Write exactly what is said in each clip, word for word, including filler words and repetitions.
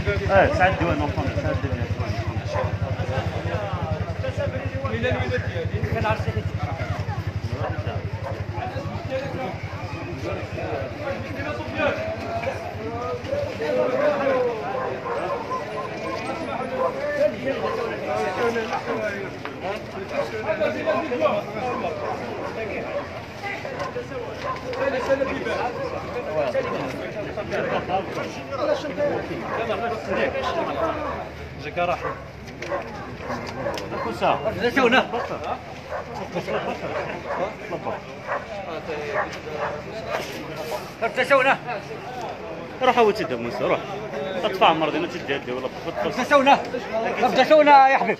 اه، سعد الديوان وقام، سعد الديوان. جاك راح. الكوسة. روح هو تيدا موسى، روح. اطفى عمر دينا تيدا يدي ولا بخط. ابتسونا، ابتسونا يا حبيب.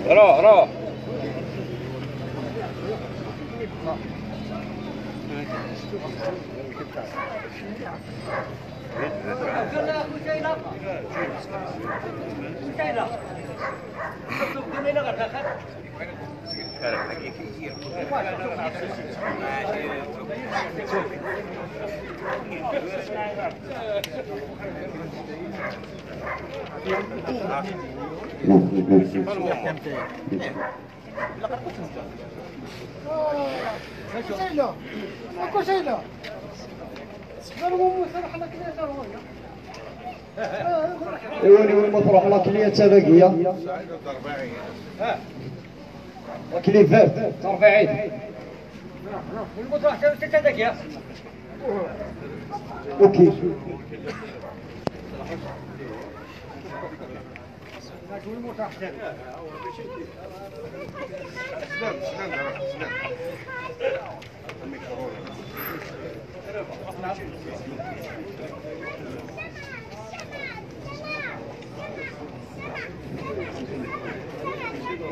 روح، روح. C'est pas le moment. كوسيلة، كوسيلة. سخدم وموسى رحنا كنا هنا. ايوا، اليوم تروح لا كليه تباقيه. لا كليه فيرت، تربيعيد. اوكي.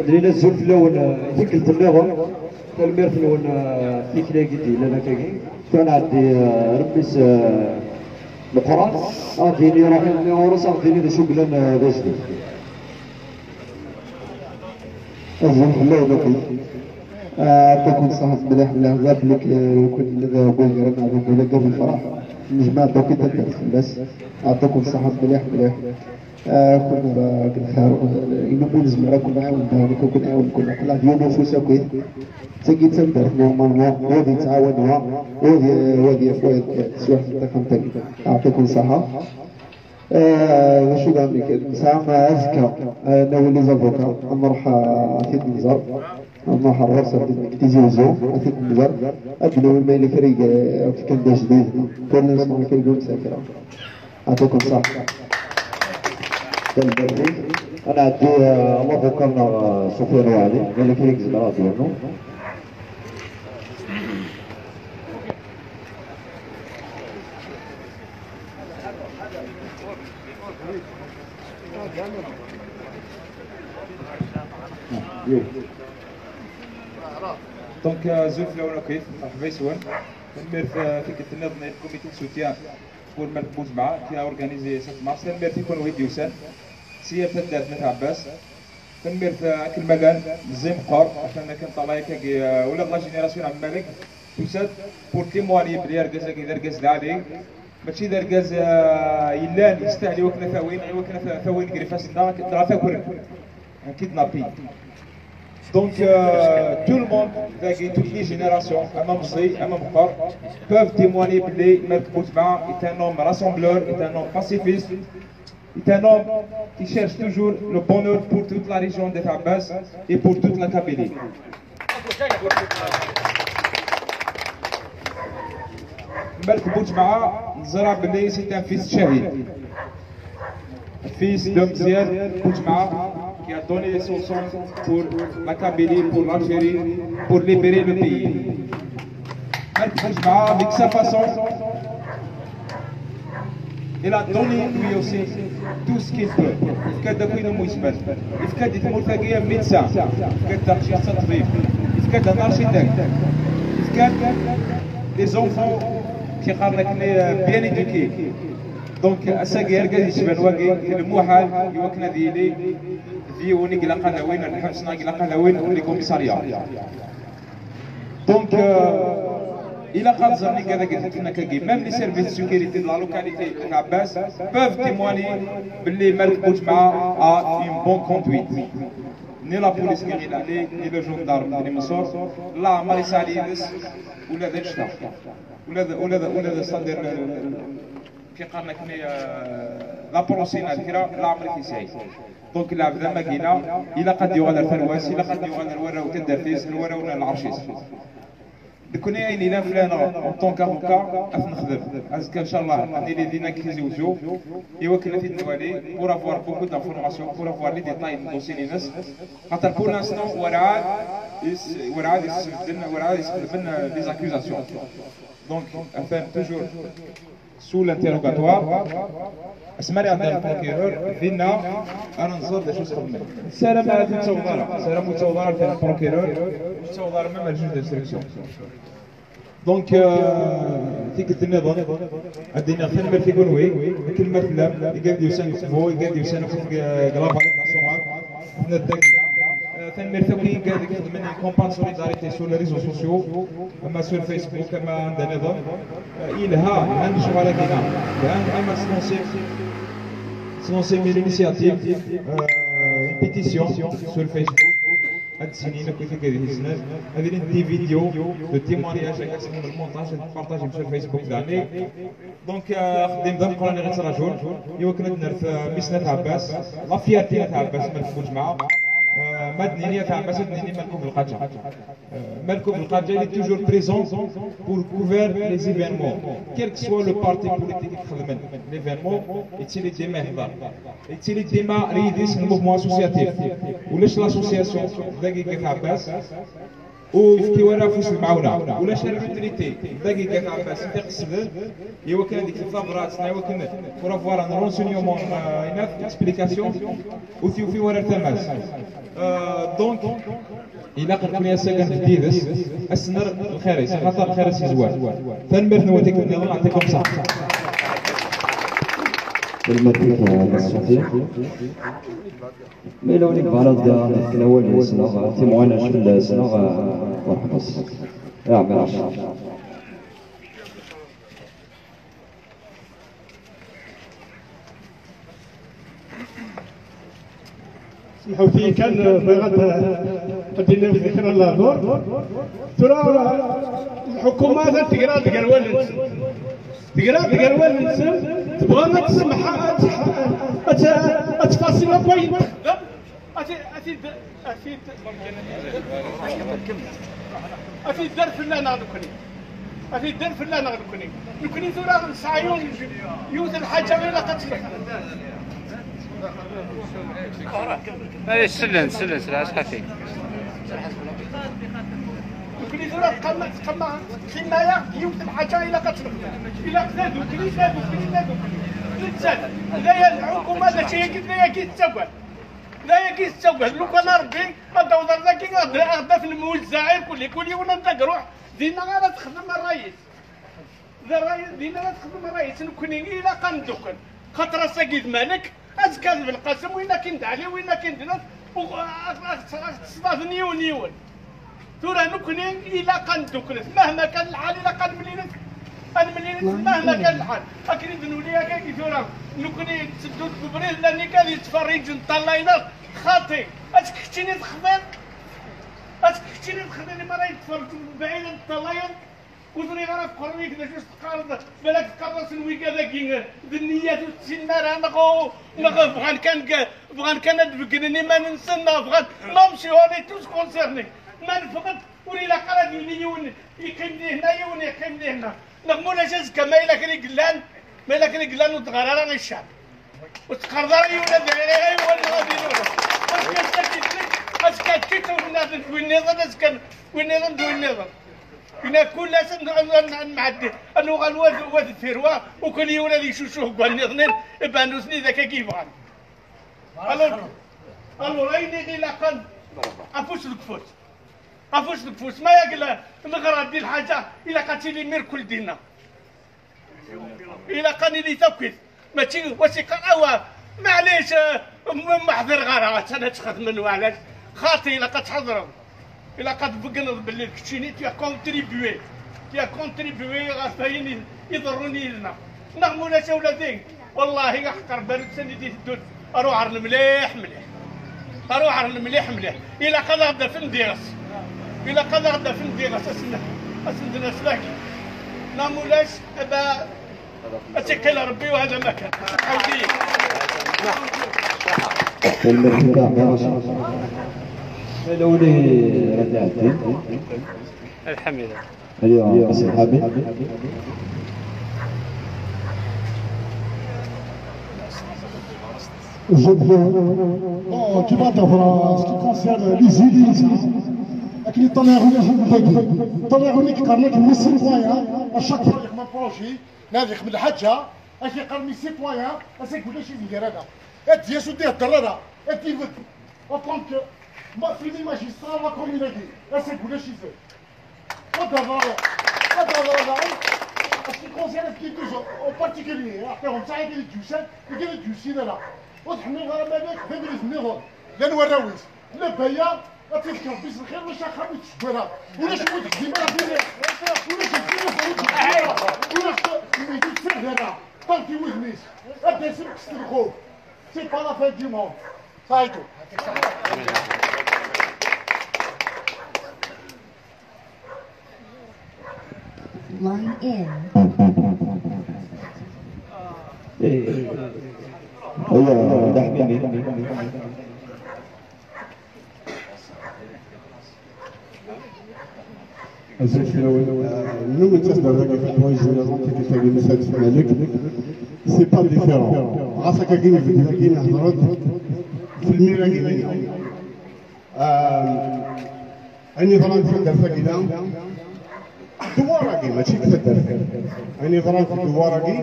Lila azul fell-awen, eh, tikkelt nniḍen. Tanemmirt-nwen, eh, tikla-agi d-yellan akkagi. Tura nɛeddi, eh, remmis, eh, Meqqran, ad yini iruḥ iɣur-s, ad yini d acu yellan, eh, d ajdid. Azul fell-awen akk. Ah, ɛeṭṭakum ṣṣeḥḥa mliḥ, mliḥ, d ablik, eh, kun d wagren, ad nbula gar lefraḥ. Nejmeɛ-d akk i taddart fell-as. Ɛeṭṭakum ṣṣeḥḥa mliḥ, mliḥ. Ah, kun rah deg lxir. Imi nezmer ad kun-nɛiwen, da nekk ad kun-nɛiwen, kun aql-aɣ d yiwen ufus akk. Tagi d taddart normalement, wa ad yettɛawan wa, wa ad, wa ad yaf wayeḍ kan teswiɛt n taxxamt-agi. Ɛeṭṭakum ṣṣeḥḥa. Ah, d acu daɣen kan? Nesɛa azekka, ah, nawi les avocats, ad nruḥ, ah, ad t-id-nẓer. Ad nruḥ ar ɣur-s ar deg Tizi Uzzu, ad t-id-nẓer. Ad d-nawi ma yella kra i, ah, kan d ajdid. Tura nesma kra i yumsa kra. Ɛeṭṭakum ṣṣeḥḥa. Tanemmirt. Ad nɛeddi, ah, l'avocat-nneɣ, ah, Sofiane Waɛli, ma yella kra i yezmer ad d-yernu. Donc, euh, azul fell-awen akkit, merḥba yes-wen. Tanemmirt, eh, tikkelt nniḍen i le comité de soutien pour Malek Boujemɛa qui a organisé cette marche. Tanemmirt i kunwi i d-yusan si yal taddart n At Ɛebbas. Tanemmirt, eh, akken ma llan, meẓẓi meqqer, atan akken ṭṭalay akkagi, eh, ula d la génération n Ɛemmi Malek tusa-d pour témoigner belli argaz-agi d argaz lɛali, mačči d argaz, eh, yellan yestahel i wakken ad t-awin, i wakken ad t-awin deg ifassen-nneɣ, dɣa ad t-akren. Un kidnapping. Donc, euh, tout le monde, dagi, toutes les générations, ama meẓẓi, ama meqqer, peuvent témoigner belli Malek Boujemɛa est un homme rassembleur, est un homme pacifiste, est un homme qui cherche toujours le bonheur pour toute la région d'At Ɛebbas et pour toute la Kabylie. Malek Boujemɛa, neẓra belli c'est un fils shahid. Fils de Meziane Boujemɛa, qui a donné son sang pour la Kabylie, pour l'Algérie, pour libérer le pays. Malek Boujemɛa, avec sa façon, il a donné lui aussi tout ce qu'il peut. Yefka-d akk ayen umi yezmer. Yefka-d i tmurt-agi un médecin, yefka-d d aqcic d ṭṭbib, yefka-d un architecte, yefka-d des enfants qui qqaren akken, euh, bien éduqués. Donc, ass-agi argaz yecban wagi, d lmuḥal i wakken ad yili d yiwen i ilaq ad awin ar lḥebs neɣ i ilaq ad awin les commissariats. Donc, euh, ilaq ad ẓren igad akkagi, même les services de sécurité de la localité n Ɛebbas peuvent témoigner belli Malek Boujemɛa a une bonne conduite. Ni la police n Yiɣil Ɛli, ni le gendarme n Bni Mensour, leɛmer yesɛa yid-s ula d anect-a. Ula d, ula d, ula d, c'est-à-dire, euh, كيقال لك مي، آه، la police هنا الكرا لا عمري في سعيد. Donc العبد ما كينا، إلا قد يغال الفرواس، إلا قد يغال الوراو تدرتيس، الوراو العرشيس. Nekni ayen yellan fell-aneɣ en tant qu'avocat, ad t-nexdem. Azekka, ncallah, ad nili dinna deg Tizi Wezzu, i wakken ad t-id-nwali, pour avoir beaucoup d'informations, pour avoir les détails n dossier-ines. Xaṭer pour l'instant, werɛad is-, werɛad isbedden, werɛad isxedmen, euh, les accusations. Donc, atan toujours sous l'interrogatoire. Asmi ara iɛeddi ɣer le procureur, dinna ara nẓer d acu i s-xedmen. Nessaram ad ur yettaweḍ ara, nessaram ur yettaweḍ ara ɣer le procureur, ur yettaweḍ ara même ɣer le juge d'instruction. Donc, euh, tikkelt nniḍen, ad d-iniɣ tanemmirt i kunwi, akken ma tellam, igad yusan deg Tbo, igad yusan akk deg, deg la vallée de la Soumar, aten-a dagi. Euh, tanemmirt akk i igad i ixedmen une campagne de solidarité sur les réseaux sociaux, ama sur Facebook, ama anda nniḍen. Euh, yelha, lhan lecɣal-agi-nni. Lhan, ama ad s-lancer, s-lancer une initiative, euh, une pétition sur Facebook. Ad d-sinin akk i tigad i t-yessnen. Ad ilint des vidéos de témoignages, ad d-sinin le montage, ad d-partager sur Facebook daɣen. Donc, euh, axeddim d ameqqran i ɣ-yettraǧun, i wakken ad d-nerr, euh, mmi-s n At Ɛebbas, la fierté n At Ɛebbas, Malek Boujemɛa. Euh, ma d-nini At Ɛebbas, ad d-nini Malkub Lqaǧa. Euh, Malkub Lqaǧa, il est toujours présent pour couvrir les événements. Quel que soit le parti politique i ixedmen l'événement, yettili dima yehḍer. Yettili dima ar yidis n le mouvement associatif. Ulac l'association dagi deg At Ɛebbas ur yefki ara afus n lemɛawna. Ulac ara l'unité dagi deg At Ɛebbas i t-iqesden, i wakken ad yekteb tabrat, neɣ i wakken pour avoir un renseignement, euh, une explication, ur t-yufi ara ar tama-s. Euh, donc, ilaq nekni ass-agi ad nbedd yid-s, ad s-nerr lxir-is, axaṭer lxir-is yezwar. Tanemmirt-nwen tikkelt nniḍen, yeɛṭikum ṣṣeḥḥa. Lmeɛna, euh, Mass Sophie. Ma yella win i yebɣan ad d-fken awal-is neɣ timɛunac fell-as neɣ, euh, merḥba-s. Iɛemmer Racid. Semḥewt-iyi kan, bɣiɣ ad, ad d-iniɣ kra n lehdur. Tura, lḥukuma ad tegra deg wallen-nsen. Tegra deg wallen-nsen, tebɣa ad tsemmeḥ, ad tḥ-, ad t-, ad tfasi akk ayen texdem. Ad t-, ad t-id-, ad t-id-, ad t-idder fell-aneɣ nekkni. Ad t-idder fell-aneɣ nekkni. Nekkni tura nesɛa yiwen, yiwet n lḥaǧa ilaq ad tt-nexdem. Ay, sellen, sellen, sellen, a ṣḥafi. Nekkni tura tqama, tqama, tqima-ya yiwet n lḥaǧa ilaq ad tt-nexdem. Ilaq tadukli, tadukli, tadukli. Nettat, d aya lḥukuma, d acu-yagi, d ayagi tettagad. D ayagi tettagad. Lukan a Rebbi ad d-taweḍ ar dagi, ad d-, ad d-taf lmwezzaɛ irkelli, kul yiwen anda iruḥ, dinna ara texdem ṛṛay-is. D ṛṛay, din ara texdem ṛṛay-is. Nekkni ilaq ad neddukel, xaṭer ass-agi d Malek, azekka d Belqasem, win akin d Ɛli, win akin d Nat, u-, a-, a-, a-, a-, tesḍafen yiwen yiwen. Tura nekkni ilaq ad nedduklet, mahma kan lḥal ilaq ad nemlilet, ad nemlilet mahma kan lḥal. Akken i d-nuli akkagi tura, nekkni netteddu deg ubrid, llan akka ad yettferriǧen, ṭṭalayen-aɣ, xaṭi. Acu keččini texḍiḍ? Acu keččini texḍiḍ imi ara yettferriǧen mebɛid ad ṭṭalayen? Ur ẓriɣ ara ɣef uqerruy-ik d acu s-teqqareḍ, balak teqqareḍ-asen wigad-agi d nniyat ur tt-ssinen ara, neɣ, neɣ bɣan kan, bɣan kan ad d-beggnen iman-nsen, neɣ bɣan, même si on est tous concernés. Ma neffeɣ-d, ur ilaq ara ad yili yiwen yeqqim dihinna, yiwen yeqqim dihinna. Neɣ mulac azekka, ma yella kra i yellan, ma yella kra i yellan ur d-ɣar ara i ccɛeb. Ur teqqareḍ ara yiwen ad iɣiɣ, yiwen ad iruḥ. Azekka d tikli, azekka d tikli, win nniḍen d win nniḍen, azekka d win nniḍen d win nniḍen. Yenna kul ass ad, ad, ad, ad nɛeddi, ad nuɣal wa d, wa deffir wa, u kul yiwen ad icucuh deg wanniḍen, iban nutni d akka i bɣan. Alors, alors, ayen i ɣ-ilaqen, afus deg ufus. Afus deg ufus, ma yagla neɣra di lḥaǧa, ilaq ad tili mirkul dinna. Ilaq ad nili takit. Mačči wasiqa, awa, maɛlic, eh, m-, ma ḥdireɣ ara, attan ad txedmen, maɛlic. Xaṭi, ilaq ad tḥedreḍ. Ilaq ad tbeggneḍ belli d keččini, tu as contribué. Tu as contribué ɣef wayen i, iḍerrun yid-neɣ. Neɣ mulac a wladi, wallahi, aḥeqq Rebbi, ar ussan i d-iteddun, ar uɛren mliḥ, mliḥ. Ar uɛren mliḥ, mliḥ. Ilaq ad aɣ-d-afen diɣes. Ilaq ad aɣ-d-afen diɣes, asen, asen d-nas dagi. Neɣ mulac, aba, ad tt-iqqil Rebbi u hada ma kan. Ḥawdi. Lmulk-nteɣ d Racid. Lawli rad iɛeddi. Lḥemla. Ayyuha, a ṣṣḥabi. Je viens. Bon, tu vas d'avoir ce qui concerne les îles, akken yeṭṭalaɛuni aḥuddu-agi, ṭṭalaɛuni qqaren-ak mmi citoyen, à chaque fois yeɣma projet, nadi xmed lḥaǧa, ad k-yeqqar mmi citoyen, ass-agi ulac izigar-a. Ad d-yas ur d-ihedder ara, ad d-ibedd. En tant que ma-, premier magistrat la commune-agi, ass-agi ulac izigar. Ad d-hedreɣ, ad d-hedreɣ daɣen, ass-agi concerne ad k-id-, en particulier, aɛṭiɣ netta i d-yusan, i d-yusin ara. Ur tḥemmleḍ ara Malek, d abrid nniḍen, llan warraw-is. Labaya, ad tt-id-tefkeḍ Rebbi s lxir, ulac axxam ur tcewwel ara, ulac ur texdim ara diri, ulac lfilus ur txeddem ara, ulac lmeydud ur tserr ara, ṭṭal di wudem-is, ad d-asem kkes lxuf. C'est pas la fin du monde. Ça et tout. Line in. Aywa, d aḥbib. Azul fell-awen. Nnum nettas-d ar dagi ɣef lḥwayeǧ-nniḍen, tikkelt-agi n Saɛid Malik. C'est pas différent. Ɣas akkagi nebded agi nehder-d f lmir-agi-nni. Ayen yeḍran deg taddart-agi da, dewwar-agi, mačči deg taddart. Ayen yeḍran deg dewwar-agi,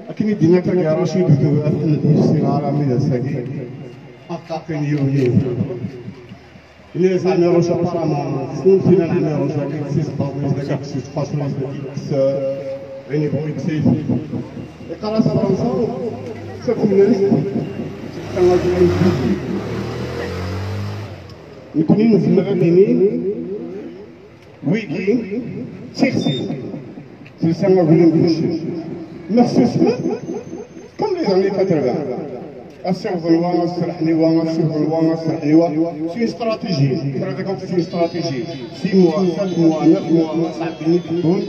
akken i d-yenna Kagi Racid, ur t-nessir ara mi d ass-agi. Aqaqin yiwen yiwen. Ini-as Ɛmiruc apparemment, tessnem tin n Ɛmiruc, dagi kkes isebbaḍen-is, dagi kkes isqacuren-is, dagi kkes, eh, ayen yebɣu yekkes-it. Iqqar-as Fransa, s tmellalt, nekkni nezmer ad d-nini, wigi d tixsi. Telsa aglim n ccem. Ma tessusmem, comme les années quatre-vingts. Ad ssiwḍen wa, ad serrḥen i wa, ad ssiwḍen wa, ad serrḥen i wa. C'est une stratégie. Kra deg-, c'est une stratégie. Six mois, sept mois, neuf mois, ma sɛeddin i d-teddun.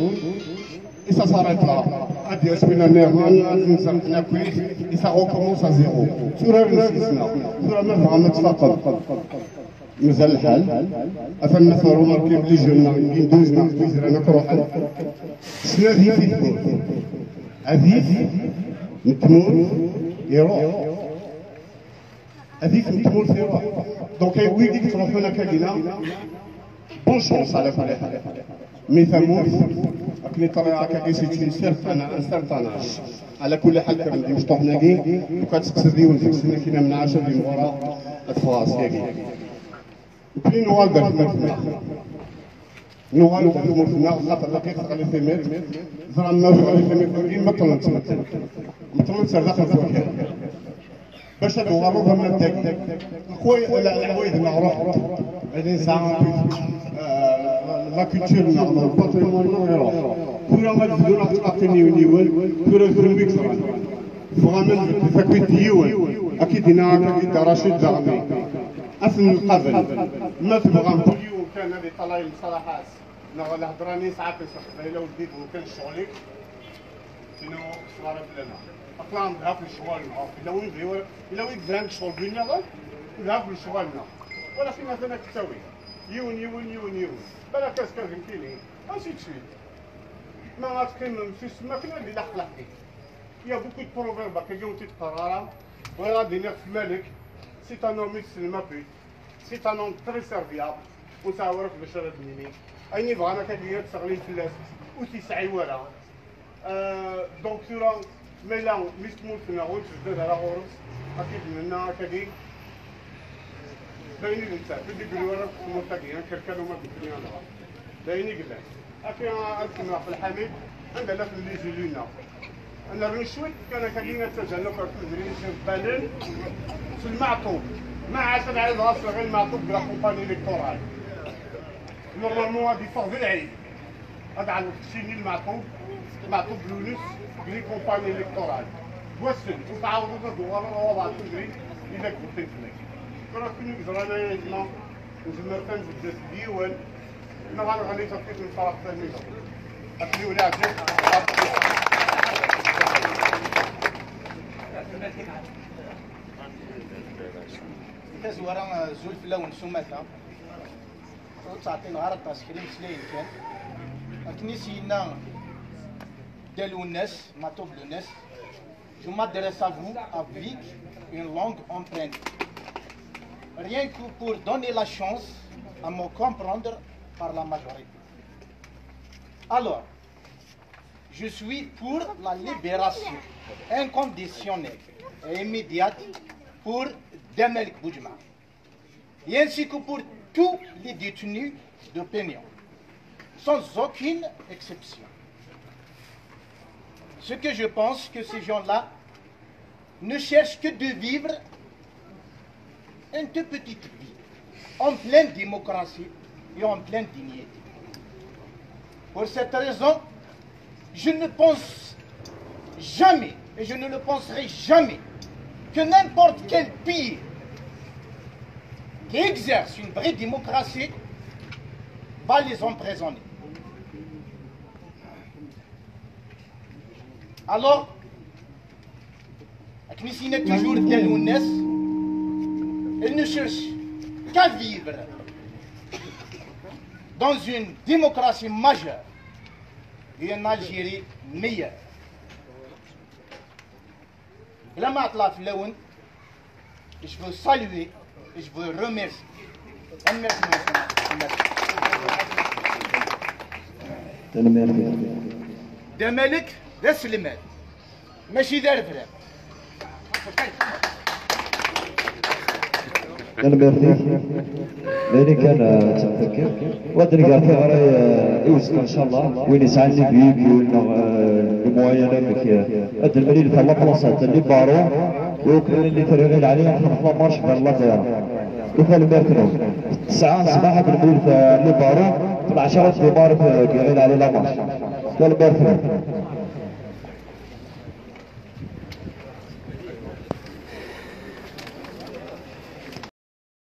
Et ça s'arrête là. Ad d-yas win nniḍen, ad ten-serrḥen akkit, et ça recommence à zéro. Tturaren s yis-neɣ. Tura ma tebɣam ad tfaqem. Mazal lḥal. Atan ma tṛumarkim les jeunes-nneɣ, les jeunes-nneɣ, les jeunes-nneɣ akk ruḥen. Ssna di tmurt. Adif n tmurt iruḥ. Adif n tmurt iruḥ. Donc, ay wid i yettruḥun akka dinna, bonne chance, ɛla kulli ḥal. Mi tamurt, akken i ṭṭalayeɣ akkagi, c'est une certaine, un certain âge. Ɛla kulli ḥal, kkren-d imecṭuḥen-agi, lukan ad teqsiḍ yiwen deg-sen akken am nɛac ad imɣura, ad ffɣeɣ syagi. Nekkni nuɣal d atmaten-nneɣ. Nuɣal ɣer tmurt-nneɣ, xaṭer laqi teɣli timirt. Ẓran ma teɣli timirt-agi, meṭṭlen-tt medden. Meṭṭlen-tt ar daxel n wakal. Bac ad uɣaleḍ am adeg. Leḥwayeǧ-nneɣ ruḥent. Ad nesɛa, euh, la culture-nneɣ, le patrimoine-nneɣ iruḥ. Tura ad bdun ad ttqaqqin yiwen yiwen, tura d kenwi i yeẓran. Tebɣam ad nbedd takit d yiwen. Ad k-id-iniɣ akka i Dda Racid daɣen. Ad ten-nqabel. Ma tebɣam kul yiwen kan ad iṭalay lemṣalaḥ-as, neɣ lehḍra-nni yesɛa kan s Leqbayel, a weldid, ur kan ccɣel-ik, sinu ṣṣwara fell-aneɣ. Aql-aɣ nedha f lecɣal-nneɣ. Yella win yebɣi-, yella win yebɣan ccɣel d win nniḍen, nedha f lecɣal-nneɣ. Walakin atan ad k-ttawi. Yiwen, yiwen, yiwen, yiwen. Balak azekka d nekkini. Ainsi de suite. Ma ad teqqimem s usem akken ad ilaq lḥeqq-ik. Il y a beaucoup de proverbes akka ur tt-id-qqar ara. Bɣiɣ ad iniɣ f Malik, c'est un homme, c'est ma pute. C'est un homme très serviable. Ur nesɛi ara bac ara d-nini. Ayen yebɣan akka ad d-seɣlin fell-as, ur t-yesɛi wara. Euh, donc tura, ma yella mmi-s n tmurt-nneɣ ur yettbeddad ara ɣur-s, akka i d-nenna akkagi, d ayen i d-nettat, ur d-iggri ara deg tmurt-agi, akker kan uma d-nekkni ad nɣer. D ayen i yellan. Akka ad semmeɣ f lḥamid, anda llan les élus-nneɣ. Ad nernu cwiṭ kan akkagi, ad ttazzalen akk ar tudrin icebbalen s lmeɛṭub. Ma ɛad ad ɛideɣ-as ɣer lmeɛṭub de la campagne électorale. Normalement ad iffeɣ d lɛid. Ad ɛawdeɣ keččini lmeɛṭub, lmeɛṭub Lulus, deg les campagnes électorales. Deg wass-n, ur tɛawdeḍ ad tuɣaleḍ ad waḍeɣ tudrin i d ak-votin fell-ak. Tura kunwi yeẓran aya yezma, nezmer kan beddel d yiwen, neɣ ad nɣelli tafit n ṭṭraf tanniḍen. Akken ulaɛǧeb. Tazwara, azul fell-awen s umata. Ur ttɛeṭṭileɣ ara aṭas kra imeslayen kan. Akken i s-yenna Dda Lwennas, Maɛṭub Lwennas, je m'adresse à vous avec une langue emprunte. Rien que pour donner la chance à me comprendre par la majorité. Alors, je suis pour la libération inconditionnelle et immédiate pour Dda Malek Boudjema, et ainsi que pour tous les détenus d'opinion, sans aucune exception. Ce que je pense, que ces gens-là ne cherchent que de vivre une toute petite vie en pleine démocratie et en pleine dignité. Pour cette raison, je ne pense jamais, et je ne le penserai jamais, que n'importe quel pays qui exerce une vraie démocratie va les emprisonner. Alors, akken i s-yenna toujours Dda Lwennas, il ne cherche qu'à vivre dans une démocratie majeure et une Algérie meilleure. Bla ma ɛeṭṭleɣ fell-awen, je veux saluer, je veux remercier. Tanemmirt-nwen. Tanemmirt. Dda Malek d aselmad, mačči d arefran. Tanemmirt-ik. D ayen kan, eh, ad tt-nfakk. Wa ad d-nger tiɣri, eh, i uzekka, ncallah. Win yesɛan les véhicules neɣ, eh, les moyens amek, eh, ad d-nemlil ɣer la place n les barreaux, i wakken ad nili ɣer lɛali, ad nexdem la marche vers la terre. I tanemmirt-nwen. Tesɛa ṣṣbeḥ ad nemlil ɣer les barreaux, f lɛecṛa ad d-tumar ɣer lɛali la marche. Tanemmirt-nwen.